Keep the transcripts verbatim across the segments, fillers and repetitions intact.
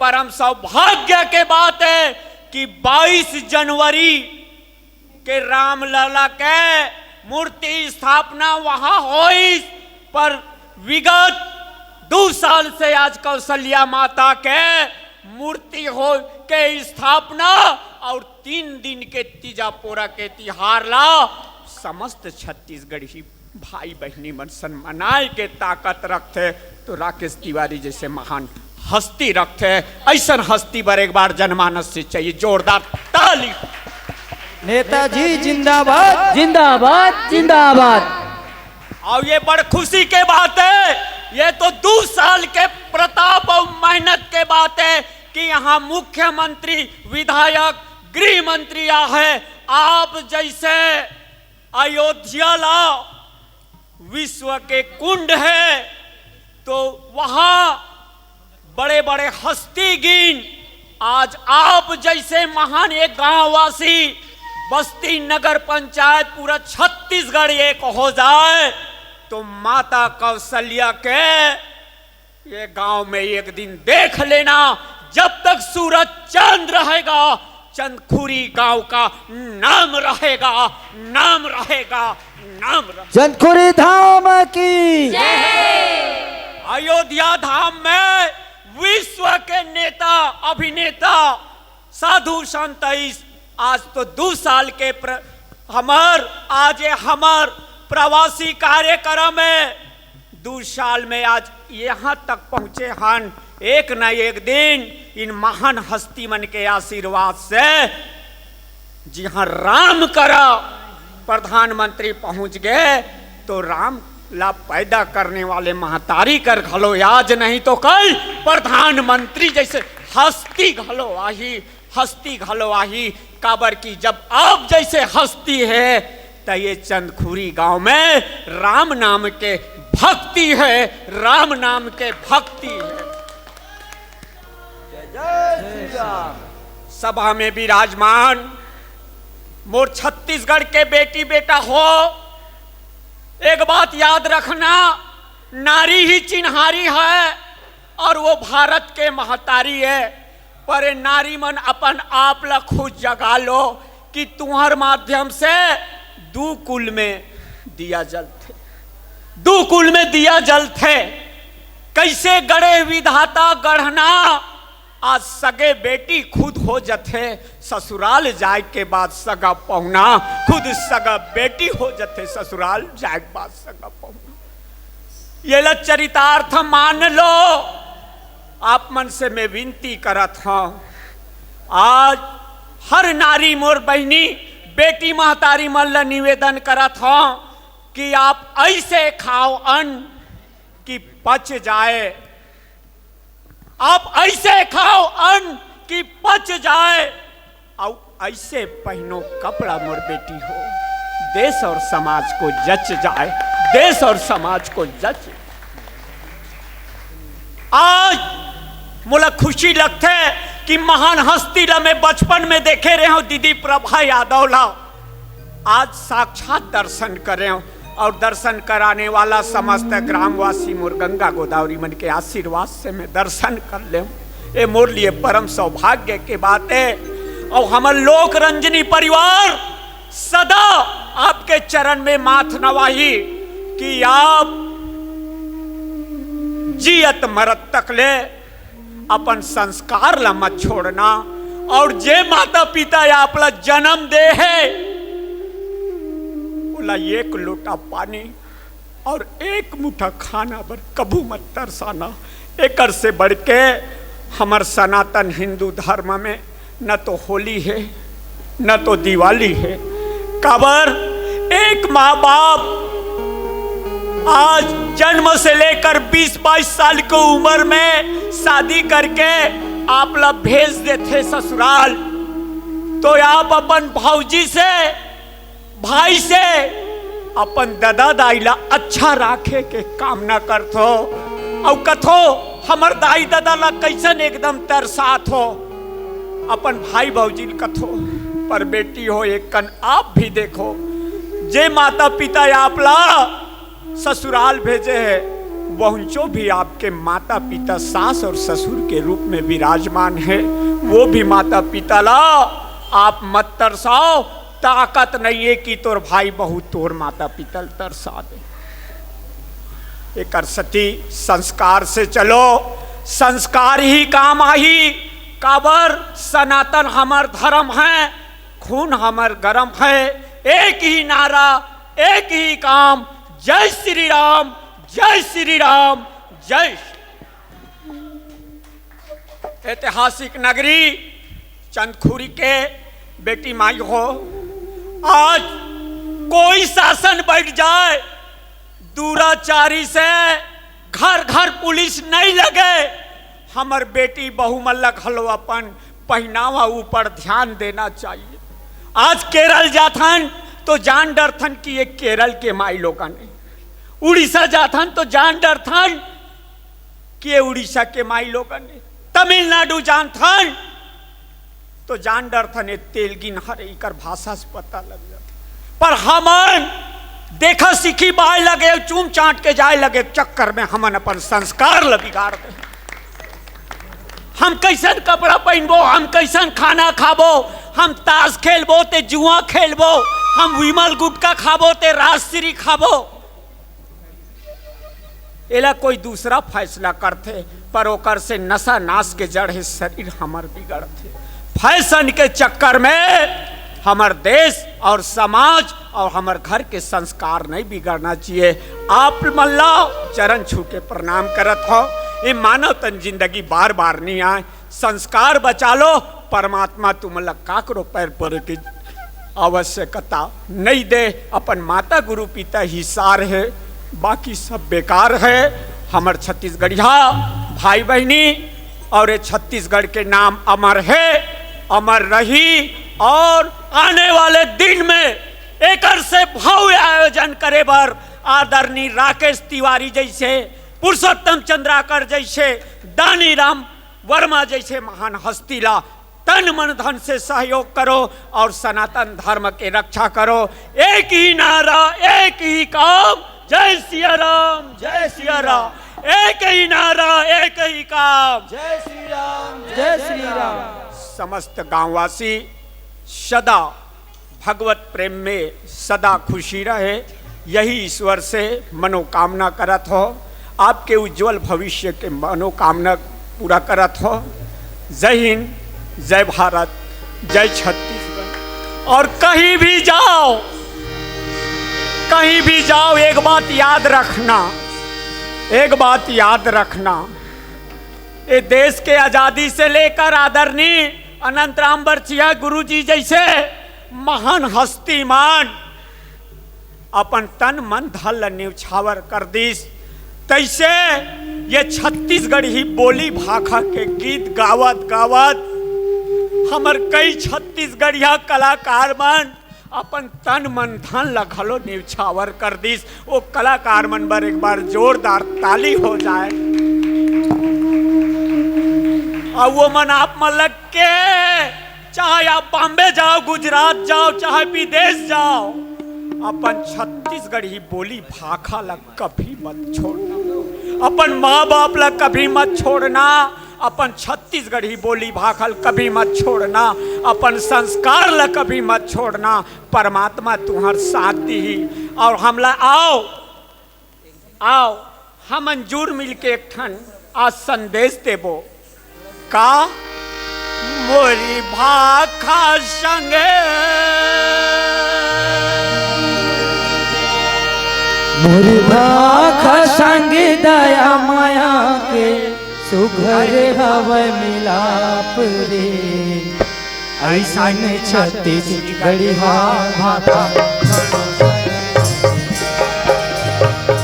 परम सौभाग्य के बात है कि बाईस जनवरी के रामलला के मूर्ति स्थापना वहां होइस, पर विगत दू साल से आज कौशल्या माता के मूर्ति हो के स्थापना और तीन दिन के तीजा पोरा के तिहार ला समस्त छत्तीसगढ़ी भाई बहिनी मन सन मनाए के ताकत रखथे, तो राकेश तिवारी जैसे महान हस्ती रखथे। ऐसन हस्ती बर एक बार जनमानस से चाहिए जोरदार ताली। नेताजी जिंदाबाद। जिंदाबाद, जिंदाबाद। और ये बड़ खुशी के बात है, ये तो दू साल के प्रताप और मेहनत के बात है कि यहाँ मुख्यमंत्री, विधायक, गृह मंत्री आ है। आप जैसे अयोध्या ला विश्व के कुंड है, तो वहाँ बड़े बड़े हस्ती गिन, आज आप जैसे महान एक गांववासी, बस्ती नगर पंचायत, पूरा छत्तीसगढ़ एक हो जाए, तो माता कौशल्या के ये गांव में एक दिन देख लेना। जब तक सूरज चांद रहेगा, चंदखुरी गांव का नाम रहेगा, नाम रहेगा, नाम रहेगा। चंदखुरी धाम की। अयोध्या धाम में विश्व के नेता, अभिनेता, साधु संत इस आज तो दू साल के प्र, हमर आज ये हमर प्रवासी कार्यक्रम है। दू साल में आज यहाँ तक पहुँचे हन। एक न एक दिन इन महान हस्ती मन के आशीर्वाद से जिहाँ राम करा प्रधानमंत्री पहुँच गए, तो राम ला पैदा करने वाले महतारी कर घलो आज नहीं तो कल प्रधानमंत्री जैसे हस्ती घलो आही, हस्ती घलो आही। काबर कि जब आप जैसे हस्ती है, तो ये चंदखुरी गांव में राम नाम के भक्ति है, राम नाम के भक्ति है। सभा में विराजमान मोर छत्तीसगढ़ के बेटी बेटा हो, एक बात याद रखना, नारी ही चिन्हारी है और वो भारत के महतारी है। पर ये नारी मन अपन आप ला खुद जगा लो कि तुम्हार माध्यम से दू कुल में दिया जलथे, दू कुल में दिया जलथे। कैसे गढ़े विधाता गढ़ना, आज सगे बेटी खुद हो जथे ससुराल जाए के बाद सगा पहुना, खुद सगा बेटी हो जथे ससुराल जाए के बाद सगा पहुना। ये ला चरितार्थ मान लो। आप मन से मैं विनती करत हूँ, आज हर नारी मोर बहिनी बेटी महतारी मन ला निवेदन करत हूँ कि आप ऐसे खाओ अन्न कि पच जाए, आप ऐसे खाओ अन्न कि पच जाए, और ऐसे पहनो कपड़ा मोर बेटी हो, देश और समाज को जच जाए, देश और समाज को जच। आज मोला खुशी लगथे कि महान हस्ती ला मैं बचपन में देखे रहे हूँ, दीदी प्रभा यादव ला आज साक्षात दर्शन करे हूँ। और दर्शन कराने वाला समस्त ग्रामवासी मोर गंगा गोदावरी मन के आशीर्वाद से मैं दर्शन कर ले हूँ। ये मोर लिए परम सौभाग्य के बात है। और हमर लोक रंजनी परिवार सदा आपके चरण में माथ नवाही कि आप जियत मरत तक ले अपन संस्कार ला मत छोड़ना। और जे माता पिता आप ला जन्म दे है, ओला एक लोटा पानी और एक मुठा खाना बर कभू मत तरसाना। एकर से बढ़ के हमर सनातन हिंदू धर्म में न तो होली है, न तो दिवाली है। काबर एक माँ बाप आज जन्म से लेकर बीस बाईस साल के उम्र में शादी करके आप ला भेज देथे ससुराल, तो आप अपन भौजी से, भाई से, अपन ददा दाई ला अच्छा राखे के कामना करथो। अउ कथो, हमर दाई ददा ला कैसन एकदम तरसात हो, अपन भाई भौजी ल कथो। पर बेटी हो, एक कन आप भी देखो, जे माता पिता आप ला ससुराल भेजे है, पहुंचो भी आपके माता पिता, सास और ससुर के रूप में विराजमान है। वो भी माता पिता ला आप मत तरसाओ, ताकत नहीं है कि तोर भाई बहू तोर माता पिता ल तरसा दे। एकर सेती संस्कार से चलो, संस्कार ही काम आही। काबर सनातन हमर धर्म है, खून हमर गरम है। एक ही नारा, एक ही काम, जय श्री राम, जय श्री राम, जय श्री। ऐतिहासिक नगरी चंदखुरी के बेटी माई हो, आज कोई शासन बैठ जाए, दुराचारी से घर घर पुलिस नहीं लगे। हमर बेटी बहू मन ल घलो अपन पहनावा ऊपर ध्यान देना चाहिए। आज केरल जाथन तो जान डरथन कि ये केरल के माई लोगन ए, उड़ीसा जाथन तो जान डरथन कि ये उड़ीसा के माई लोगन ए, तमिलनाडु जाथन तो जान डरथन, ये तेलगिन हरे, इकर भाषा से पता लग जाथे। पर हमन देखा सीखी बाय लगे, चूम चाट के जाय लगे चक्कर में हमन अपन संस्कार ल बिगाड़ दे। हम कैसन कपड़ा पहनबो, हम कैसन खाना खाबो, हम ताश खेलबो ते जुआ खेलबो, हम विमल गुटखा खाबो ते राजश्री खाबो। एला कोई दूसरा फैसला करथे, पर ओकर से नशा नाश के जड़ हे, शरीर हमर बिगड़थे। फैशन के चक्कर में हमर देश और समाज और हमर घर के संस्कार नहीं बिगड़ना चाहिए। आप मन ला चरण छू के प्रणाम करत हो। ये मानव तन जिंदगी बार बार नहीं आए, संस्कार बचा लो। परमात्मा तुमन ला काकरो पैर परे के आवश्यकता नहीं दे। अपन माता गुरु पिता ही सार है, बाकी सब बेकार है। हमर छत्तीसगढ़िया भाई बहनी, और ये छत्तीसगढ़ के नाम अमर है, अमर रही। और आने वाले दिन में एकर से भव्य आयोजन करे बर आदरणीय राकेश तिवारी जैसे, पुरुषोत्तम चंद्राकर जैसे, दानी राम वर्मा जैसे महान हस्ती ला तन मन धन से सहयोग करो और सनातन धर्म के रक्षा करो। एक ही नारा, एक ही काम, जय सिया राम, जय सिया राम। एक ही नारा, एक ही काम। जय श्री राम, जय श्री राम। समस्त गांववासी सदा भगवत प्रेम में सदा खुशी रहे, यही ईश्वर से मनोकामना करत हो। आपके उज्जवल भविष्य के मनोकामना पूरा करत हो। जय हिंद, जय भारत, जय छत्तीसगढ़। और कहीं भी जाओ, कहीं भी जाओ, एक बात याद रखना, एक बात याद रखना, ये देश के आजादी से लेकर आदरणीय अनंत राम बरछिया गुरु जी जैसे महान हस्ती मन अपन तन मन धन ल न्यौछावर कर दिस, तैसे ये छत्तीसगढ़ी बोली भाखा के गीत गावत गावत हमर कई छत्तीसगढ़िया कलाकार मन अपन तन मन धन ल घलो न्यौछावर कर दिस। वो कलाकार मन बर एक बार जोरदार ताली हो जाए। अउ वो मन आप मन ल के, चाहे आप बॉम्बे जाओ, गुजरात जाओ, चाहे विदेश जाओ, अपन छत्तीसगढ़ी बोली भाखा ल कभी मत छोड़ना, अपन माँ बाप ल कभी मत छोड़ना, अपन छत्तीसगढ़ी बोली भाखा ल कभी मत छोड़ना, अपन संस्कार ल कभी मत छोड़ना। परमात्मा तुहर साथ दिही। और हमला आओ, आओ, हमन जुर मिल के एक ठन आज संदेश देबो। का? मोरी भाखा संगे, मोरी भाखा संगे दया माया के सुघर हवय मिलाप रे। अइसन छत्तीसगढ़िया भाखा,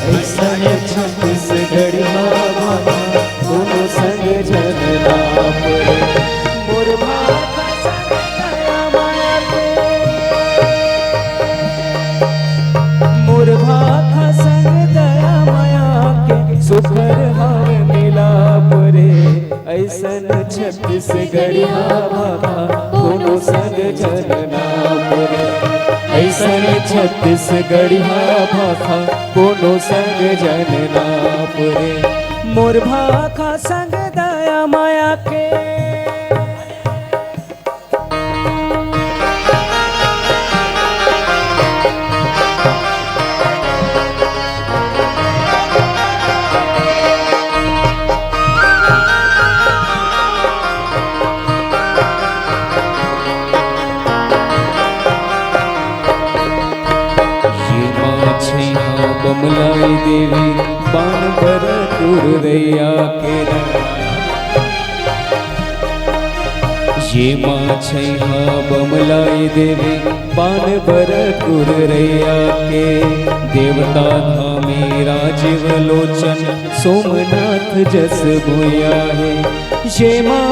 अइसन छत्तीसगढ़िया भाखा, कोनो संग झन नाप रे। मोर भाखा संग दया माया के, मोर भाखा संग दया माया के, सुघर हवय मिलाप रे। अइसन छत्तीसगढ़िया भाखा कोनो संग झन नाप रे। छत्तीसगढ़िया भाखा कोनो संग जन नाप रे। मोर भाखा संग दया माया के। ये माँ छैहा बमलाई देवी, पान बर टुरैया के रंग। ये माँ छैहा बमलाई देवी, पान बर टुरैया के। देवता धामी राजीव लोचन, सोमनाथ जस भुइया हे। ये माँ